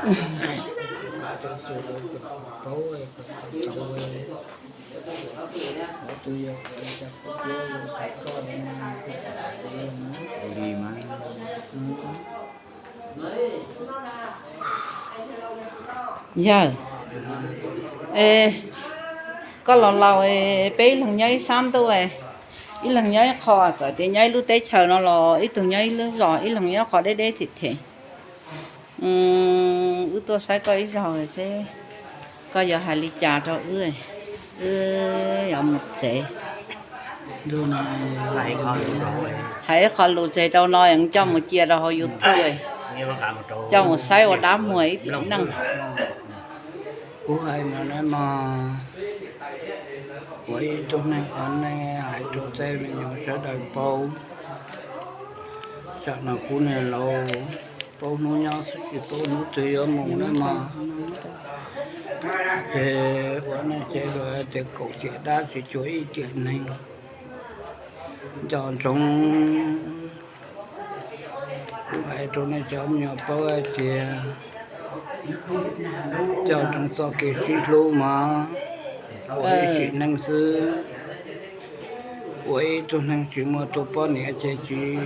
Yawg, koj los laus, peb ib leeg nyob ib sab ntuj, ib leeg nyob ib qho, txawm tias nyob ib lub teb chaws no los ib tug nyob ib lub zos, ib leeg nyob qhov deb deb them them. Wb tuaj saib koj ib zaug seb koj yuav hais li cas rau wb, wb yuav mus tsev. Hais ib qho lus tseg rau no coj mus cia rau hauv YouTube, coj mus saib ua dab muag ib tiam neej. Kuv hais no na mog, ua ib tug neeg ua neej hais rau tej me nyuam sawv daws paub. Tsam no kuv niag laus paub hnub nyob xwb tsis paub hnub twg yuav mus na mog. Ces ua neej ces luag tias kaum tiam dab tsis cuag ib tiam neeg. Nco ntsoov, kuv hais rau nej cov me nyuam paub hais tias coj ntsoov txoj kev sib hlub mog, ua ib sim neej xwb. Ua ib tug neeg tsis muaj tus poj niam ces tsis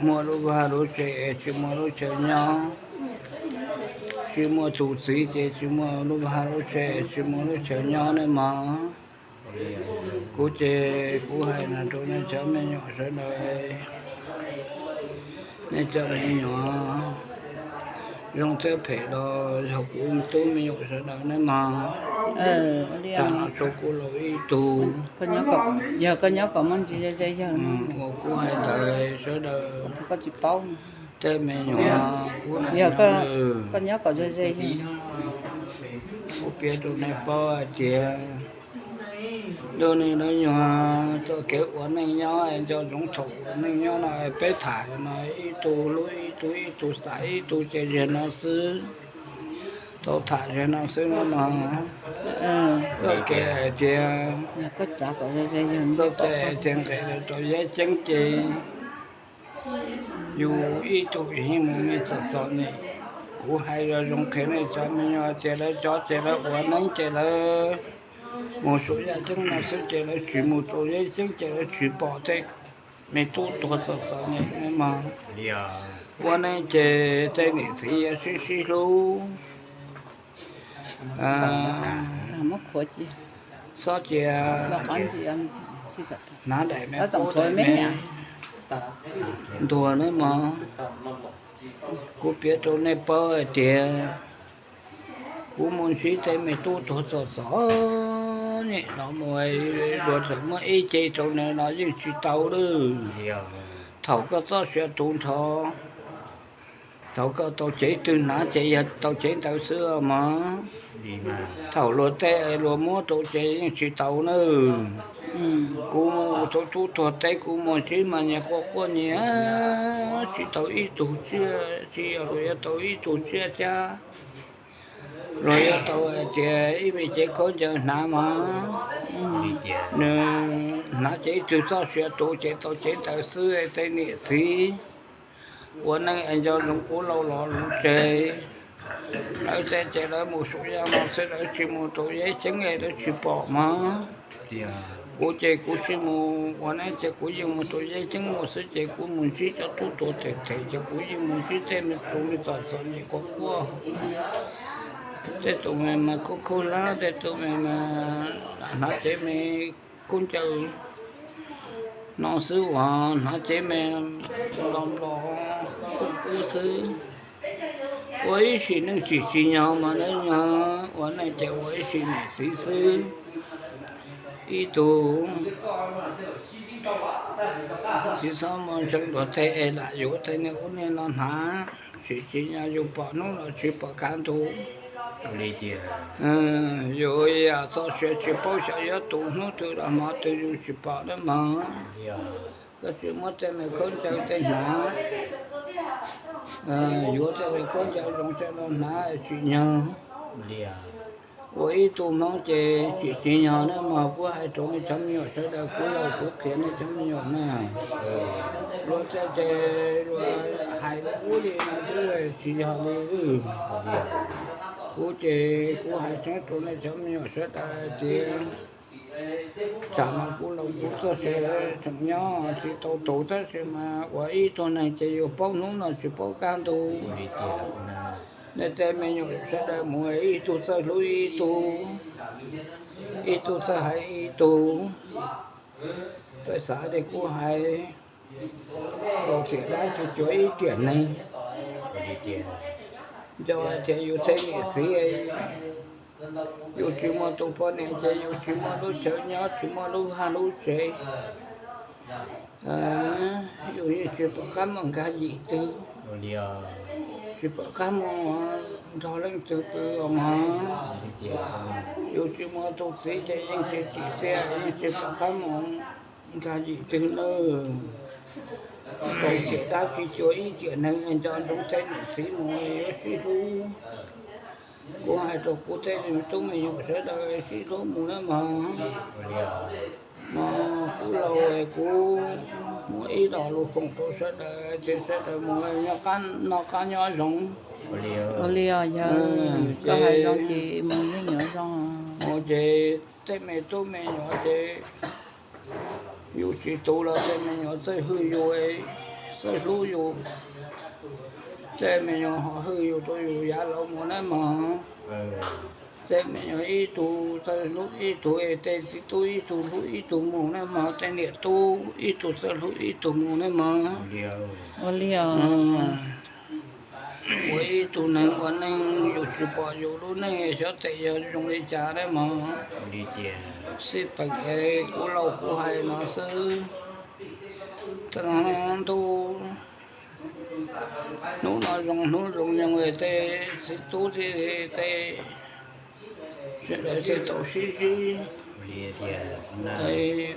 muaj lub vaj lub tsev, tsis muaj lub chaw nyob, tsis muaj tus txiv ces tsis muaj lub vaj lub tsev, tsis muaj lub chaw nyob na mog. Kuv ces kuv hais no rau nej cov me nyuam sawv daws, nej cov me nyuam zoo thiab phem los yog kuv tub me nyuam sawv daws ne mog. Tam no rau kuv laus ib tug, yog koj nyob kom muaj ntsis ze ze yawg, uas kuv hais ntawd sawv daws, koj tsis paub, tej me nyuam, kuv hais no, koj nyob kom ze ze yawg. Kuv piav rau nej paub hais tias, ntuj, nej lub nyuag txoj kev ua neej nyob nco ntsoov thaum ua neej nyob no peb tham no ib tug hlub ib tug, ib tug xav ib tug ces ziag no xwb. Tau tham ziag no xwb no mog. Txoj kev hais tias, txoj kev hais tias nqes los rau yaj ceeb ces yus ib tug yeej mus me txom txom nyem. Kuv hais zoo zoo qhia nej cov me nyuam tias lawv cov ces lawv ua neeb ces lawv mus saum yaj ceeb no xwb ces lawv tsis mus rau yaj ceeb ces lawv tsis pom tej me tub tuag txom txom nyem mog. Ua neeb ces tej niam txiv yuav sib sib hlub. Txhob cia hnav daim me qub daim me ntuag na mog. Kuv piav rau nej paub hais tias kuv mus ntsib tej me tub tuag txom txom nyem no mus, luag txawm muab ib ce rau nws los yeej tsis tau lawm. Thaum koj txoj sia tu nrho, thaum koj tau cev twg hnav ces yog tau cev ntawd xwb mog. Thaum luag tej luag muab rau ces yeej tsis tau nawb. Kuv mus tau tub tuag teb kuv mus ntsib mas nyias quaj quaj nyias tsis tau ib tug tsiaj, tsis yog luag yuav tau ib tug tsiaj thiab. Luag yuav tau hais tias ib me cev khaub ncaws hnav mog. Nws hnav cev twg txoj sia tu ces tau cev ntawd xwb. Tej niam txiv ua neej es nco ntsoov kuv laus los lus tseg. Lawv txeeb ces lawv mus saum yaj no xwb, lawv tsis mus rau yaj ceeb es lawv tsis pom mog. Kuv ces kuv tsis mus ua neeb ces kuv yeej mus rau yaj ceeb mus xwb ces kuv mus ntsib cov tub tuag them them ces kuv yeej mus ntsib tej me tub me txom txom nyem quaj quaj. Tej tus me mas khaub khaub hlab, tej tus me mas hnav cev me khaub ncaws no xwb uas hnav cev me nplo nplo kub kub xwb. Ua ib sim neej tsim tsis nyog mas lawv nyog ua neej ces ua ib sim niam txiv xwb. Ib tug tsis txhob muaj ntseeg luag tej es lam yuav tej niag ub niag no hnav, tsim tsis nyog yus pom hnub los tsis pom kav ntug. Yus yam txoj sia tsis paub xyov yuav tu hnub twg los hmo twg yus tsis pom na mog. Koj tsis muab tej me khaub ncaws tej hnav, yuav tej me khaub ncaws zoo coj los hnav tsim nyog. Ua ib tug Hmoob ces tsim tsis nyog na mog. Kuv hais rau nej cov me nyuam sawv daws, kuv laus kuv qhia nej cov me nyuam na. Luag tej ces luag Hais ub li no kuj tsis yog li. Kuv ces kuv hais tseeb rau nej cov me nyuam sawv daws tias, tsam no kuv laus kuv tuaj ces tseem nyob tsis tau tus, tab sis mas ua ib tug neeg ces yuav paub hnub no tsis paub kaj ntug. Nej tej me nyuam sawv daws mus ib tug txawj hlub ib tug, ib tug txawj hais ib tug. Txawm xav li kuv hais, kaum tiam dab tsis cuag ib tiam neeg. Nco hais tias yus tej niam txiv, yus tsis muaj tus poj niam ces yus tsis muaj lub chaw nyob, tsis muaj lub vaj lub tsev. Yus yeej tsis pom qab mus nkag yim twg, tsis pom qab mus nrog leej twg pw os mog. Yus tsis muaj tus txiv ces yeej tsis tsim txiaj, yeej tsis pom qab mus nkag yim twg nawb. Kaum tiam dab tsis cuag ib tiam neeg, nco ntsoov tej niam txiv mus yuav sib hlub. Kuv hais rau kuv tej tub me nyuam sawv daws sib hlub mus nawb mog. No kuv laus kuv muab ib lo lus foom rau sawv daws ces sawv daws mus noj qab nyob zoo. Ua li os yawg, koj hais zoo ces mus yeej yuav zoo. Mus ces tej me tub me nyuam ces yus tsis tu los tej me nyuam txawj hwm yus, txawj hlub yus. Tej me nyuam ho hwm yus rau yus yav laus mus nawb mog. Tej me nyuam ib tug txawj hlub ib tug, tej txiv tub ib tug hlub ib tug mus nawb mog, tej niam tub ib tug txawj hlub ib tug mus nawb mog. Ua li os. Ua ib tug neeg ua neej yus tsis pom yus lub neej xyov tes yog zoo li cas nawb mog. Xij peem es kuv laus kuv hais no xwb. Txog ntuj hnub no zoo hnub zoo nyoog tej txiv tub thiab tej sawv daws thiaj tau sib ntsib.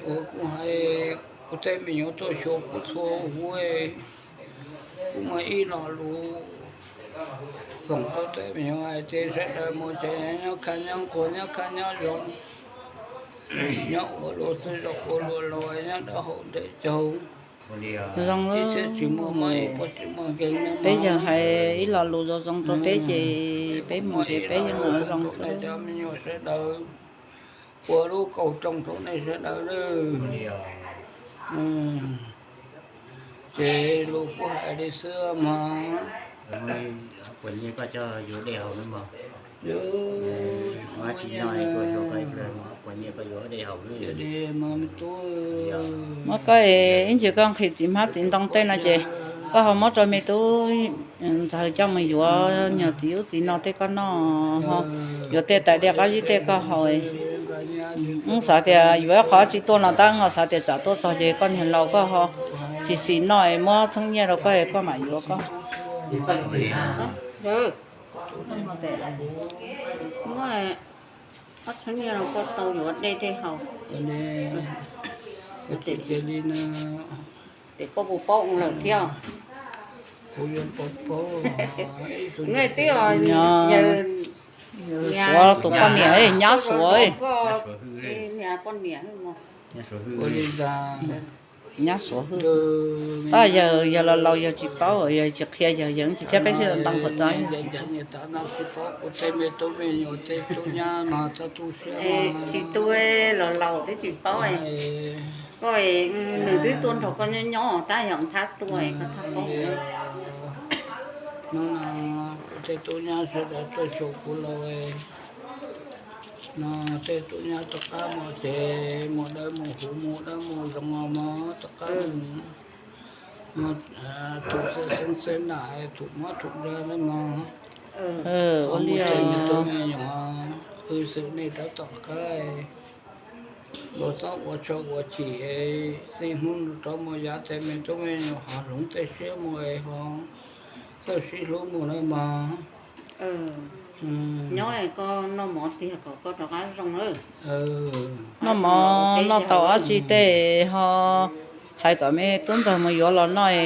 Uas kuv hais kuv tej me nyuam tuaj xyuas kuv txhua huv, kuv muaj ib lo lus foom rau tej me nyuam hais tias sawv daws mus ces nyob khaj nyob nquag nyob khaj nyob zoo, nyob ua luag txwj zaum ua luag laus, nyob dawb haum ntev caug. Zoo, tsis muaj mob, tsis muaj nkeeg. Peb yawg hais ib lo lus zoo zoo rau peb ces peb mus ces peb yeej ua zoo xwb. Cov me nyuam sawv daws ua lub kauj rooj rau nej sawv daws nawb. Ces lus kuv hais li xwb mog. Muab koj ib ntsis koj nqhis txiv hmab txiv ntoo tej no ces koj ho muab rau me tub ntxawg coj mus yuav nyuag txiv ub txiv no tej koj noj, yuav tej tais diav qab zib tej koj haus. Wb xav tias yuav ib qho tsis tuaj no tab, wb xav tias tsam tuaj txog ces koj niag laus koj ho tsis xis noj es muab txheeb nyiaj rau koj es koj mam yuav koj. Muab ob txheeb nyiaj rau koj tau yuav dej tej haus. Ces koj puas paub lawm thiab? Twb, Suav tus poj niam, nyab Suav, poj niam, nyab Suav hwj. Tab yawg, yawg los laus yawg tsis paub, yawg tsis qhia yawg, yawg tsis thiab peb sib ntoo qhov tso. Tsis tu, los laus twb tsis paub. Koj, nws twb tuaj nrog koj nyob nyob tab yog thab tuaj koj thab paub. Hnub no kuv tej tub nyab sawv daws tuaj xyuas kuv los, no tej tub nyab rov qab mus ces mus dawb mus huv mus dawb mus zoo mog, rov qab mus, tus txiv xeeb xeeb na, tus mob tus nrag na mog. Ua li os. Tus me nyuam, hwj xwm nej rov tom qab, luag txhob ua tsaug ua chim, txij hnub no rov mus yav tej me tub me nyuam ho hloov tej siab mus es ho txawj sib hlub mus na mog. Nyob koj noj mov tiag kom koj rov qab zoo. Noj mov noj tau dab tsi tej ho hais kom me tub ntxawg mus yuav los noj,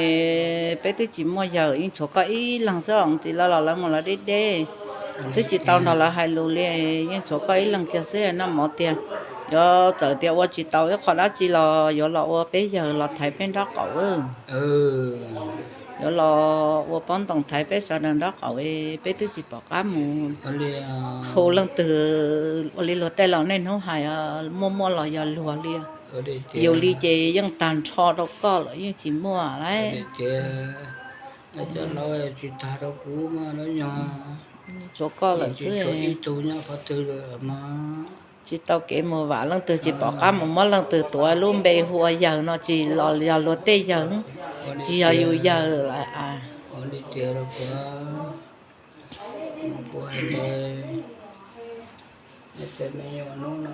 peb twb tsis muaj yawg, yeej tshuav koj ib leeg xwb os. Txiv lawv los lawv mus lawv deb deb, twb tsis tau nrog lawv hais lus li, yeej tshuav koj ib leeg kiag xwb. Noj mov tiag, yuav txawm tias ua tsis tau ib qho dab tsi los yuav los ua peb yawg los thaiv peb nraub qaum. Yuav los ua pob ntoos thaiv peb sawv daws nraub qaum, peb twb tsis pom qab mus hu leej twg. Ua li luag tej laus niaj hnub hais, muaj muaj los yog luag li. Yus li ces yeej tag nrho rau koj lawm, yeej tsis muaj lawm. Tsis tag rau kuv, tshuav koj lawm xwb. Tsis tau kev mus vam, leej twg tsis pom qab mus muab leej twg tuav lub npe hu ua yawg no, tsis los yog luag tej yawg, tsis yog yus yawg lawm. Kuv hais tias, nej tej me nyuam hnub no,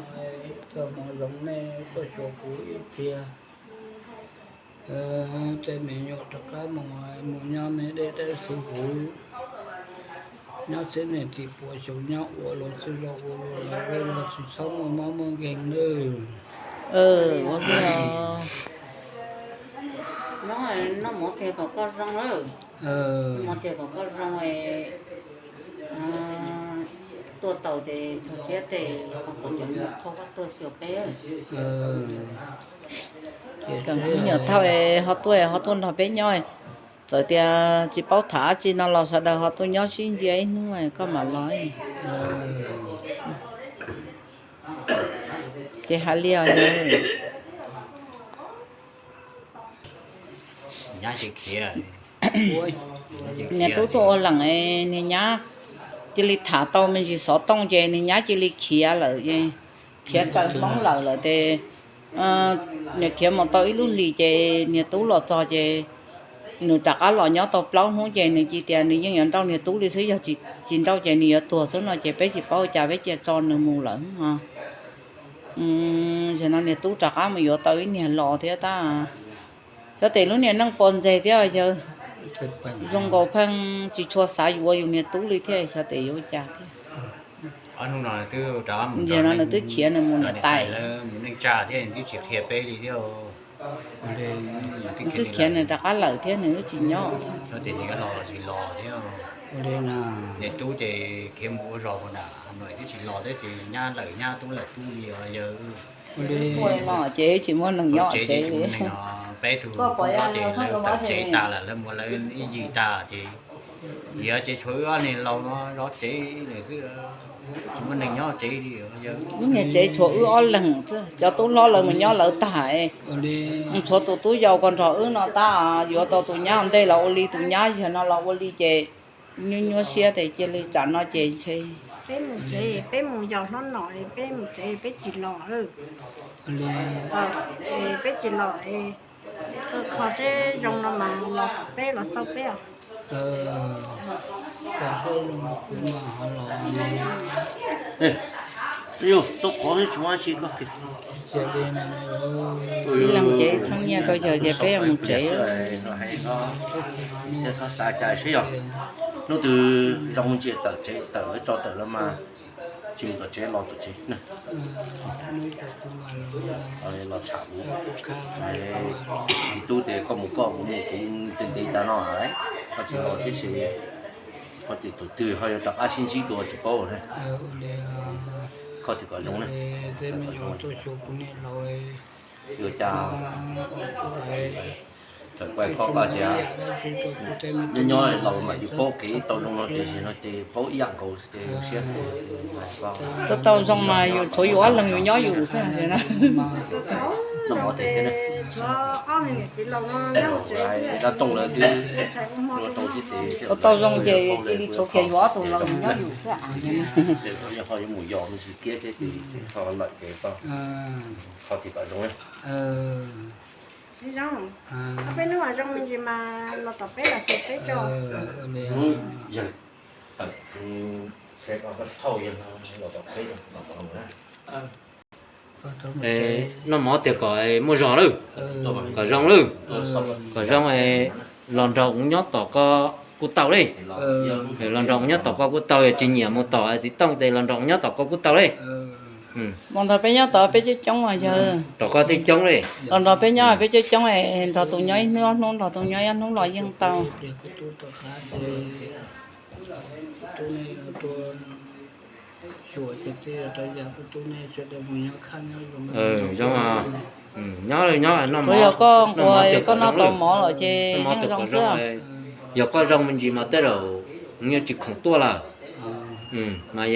koj mus zoo nej koj xyuas kuv ib pliag. Tej me nyuam rov qab mus, mus nyob me dej dawb xwb huv, nyob xwb niam txiv puas xyuas nyob ua luag xwb los ua luag los tsis txhob muaj mob muaj nkeeg nawb. Ua li os. Noj mov tiag kom koj zoo lawm. Mov tiag kom koj zoo, tuaj tau ces txog tsiab tes ho kom cov nyuam thauj koj tuaj xyuas peb. Kom me nyuam thauj ho tuaj, ho tuaj nrog peb nyob. Txawm tias tsis paub tham dab tsi no los sawv daws ho tuaj nyob sib ntsia ib hnub koj mam los. Ces hais li os. Niag tub tuaj ua leej, niag nyab cia li tham tau me ntsis xov tooj ces niag nyab cia li khiav lawm, khiav raws Hmoob lawm lawm ces nws khiav mus tau ib lub hlis ces niag tub los txog ces nws rov qab los nyob tau plaub hnub ces nws cia tias nws yeej yuav nrauj niag tub li xwb, yog tsis nrauj ces nws yuav tuag xwb no ces peb tsis paub cas peb cia tso nws mus lawm. Zaum no niag tub rov qab mus yuav tau ib niag los thiab tab. Xyov tes lub niag neej pos ntseg thiab yawg, zoo nkaus pheej tsis tshua xav yuav yus niag tub li thiab xyov tes yuav ua cas thiab. Zaum no nws twb khiav nws mus niam tais, nws twb khiav nws rov qab lawm thiab nws twb tsis nyob. Niag tub ces khiav mus ua zog ua na, no twb tsis los thiab ces nyab lawm nyab tub lawm tub li os yawg. Ua li no ces tsis muaj neeg nyob tsev li. Peb tug tub hlob ces lawv tawm tsev tas lawm, lawv muab lawv ib yig tas ces, yog ces tshuav wb ob niag laus no zov tsev lawm xwb, tsis muaj neeg nyob tsev li. Lub niag tsev tshuav wb ob leeg xwb, cov tub hlob lawv mus nyob lawv tag, tshuav tus tub yau ko nrog wb no tab. Yuav tau tus nyab ntej los ua li, tus nyab yog no los ua li ces nyuaj nyuaj siab tes cia li tsam no ces ntshe peb mus tsev, peb mus yos hlob nom, peb mus tsev peb tsis los. Peb tsis los, kho teb zoo no mas los tom peb los xauj peb os. Ib leeg ces txheeb nyiaj rau yawg ces peb yuav mus tsev. Xav cas seb yog hnub twg zoo ntsia tawm tsev tawm lawv tso tawm lawv mas tsis mus tom tsev los tom tsev na. Los tsham kuv, txiv tub tias koj mus koj, kuv mus kuv, ntev ntev tas no koj tsis los thiab ces koj tias tus twg ho yuav rov qab sib ntsib dua tsis paub na. Koj tias kom zoo na. Yuav cas txawm kuv hais koj tias nyob nyob los mam li paub kev tau zoo no tiam sis no ces paub ib yam nkaus ces siab. Tau tau zoo mas yus tshuav yus ob leeg yus nyob yus xwb. Dab Tooj lawv twb ua tau xwb ces tau tau zoo ces cia li tshuav kiag yus ob tug laus nyob yus xwb. Ho yuav mus yos me ntsis kiab thiab ces ho lawm ces koj qhov tias kom zoo. Txiv zoo, peb hnub zoo me ntsis mas los tom peb los xyuas peb tso. Yog tawm tsev ko thauj yawg los tom peb los tom no na. Noj mov tiag kom muaj zog lawm, kom zoo lawm, kom zoo los nrog kuv nyob tom koj kuj tau li. Los nrog kuv nyob tom koj kuj tau, yog tsis nyiam mus tom txiv Tooj ces los nrog kuv nyob tom koj kuj tau li. Mus nrog peb nyob tod peb coob coob os yawg. Tom koj thiaj coob li. Los nrog peb nyob peb coob coob, nrog tus nyob ib hnub ob hnub, nrog tus nyob ib hnub los yeej tau. Zoo, nyob nyob, tsuas yog koj nquag koj noj tau mov lawm ces yeej zoo xwb. Yog koj zoo me ntsis mas tej zaum kuv yuav tsis khoom tuaj lawm. Mas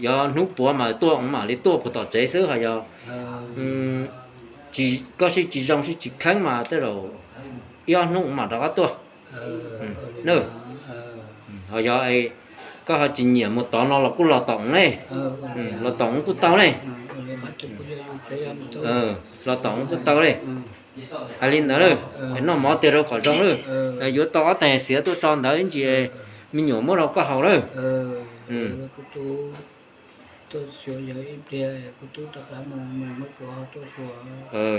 yog hnub puav mas tuaj kuv mam li tuaj puag tom tsev xwb, ho yog koj sib tsis zoo sib tsis kheeb mas tej zaum ib ob hnub kuv mam rov qab tuaj. Ho yog koj ho tsis nyiam mus tod no los kuj los tom kuv ne, los tom kuv kuj tau ne. Los tom kuv kuj tau ne. Hais li ntawd, noj mov tiag rau kom zoo lawm. Yuav tau ob teg xiav tuaj tso ntawd ib ntsis, me nyuam muab rau koj haus lawm.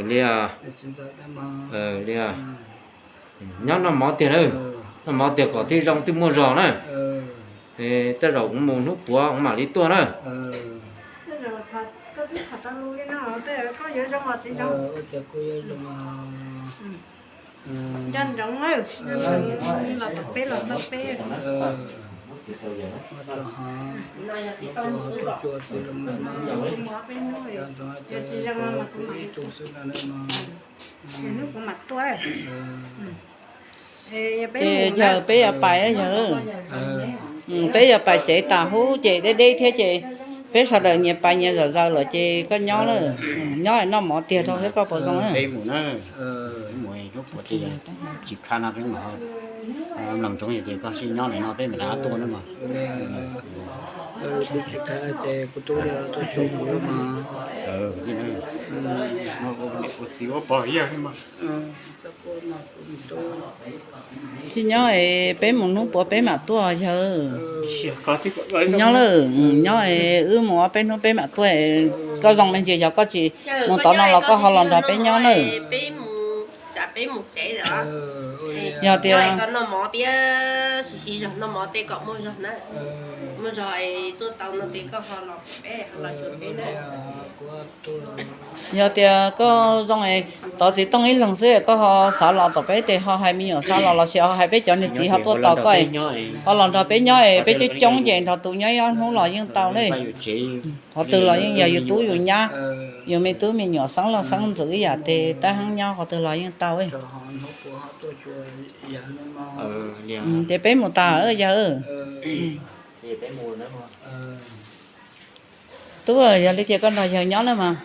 Li, li, nyob noj mov tiag na, noj mov tiag kom thiaj zoo thiaj muaj zog na. Tej zaum kuv mus hnub puav kuv mam li tuaj na. Nco ntsoov, los tom peb los txog peb. Kuv mus ob peb hnub, yog tsis zoo no mas kuv mam li tuaj. Hnub kuv mam tuaj. Ces yawg peb yuav pais, yawg, peb yuav pais tsev tas hub ces deb deb thiab ces peb sawv daws nyias pais nyias zom zaws lawm ces koj nyob lawm, nyob noj mov tiag rau thiab koj puas zoo na? Tsis kha no peb mus, mloog ntsoov ces koj sib nyob li no peb mam rov qab tuaj na mas. Ua txiv ua pog yawg mas. Tsis nyob es peb mus hnub puav peb mam tuaj yawg. Nyob lawm, nyob es wb mus ob peb hnub peb mam tuaj. Koj zoo me ntsis yog koj tsis mus tod no los koj ho los nrog peb nyob na. Yog tias noj mov tiag, siv siv zog noj mov tej kom muaj zog na. Muaj zog es tuaj tau no ces koj ho los pem peb, ho los xyuas peb na. Yog tias koj zoo es tov txiv tooj ib leeg xwb koj ho xav los tom peb ces ho hais me nyuam xav los los sis ho hais peb cov niag txiv ho tuaj tos koj, ho los nrog peb nyob es peb coob coob ces nrog tus nyob ib ob hnub los yeej tau li. Qhov twg los yeej yog yus tub yus nyab, yus me tub me nyuam xeeb leej xeeb ntxwv ib yam ces tab heeb nyob qhov twg los yeej tau. Ces peb mus tas yawg. Tub, yog li ces koj nrog yawg nyob na mas.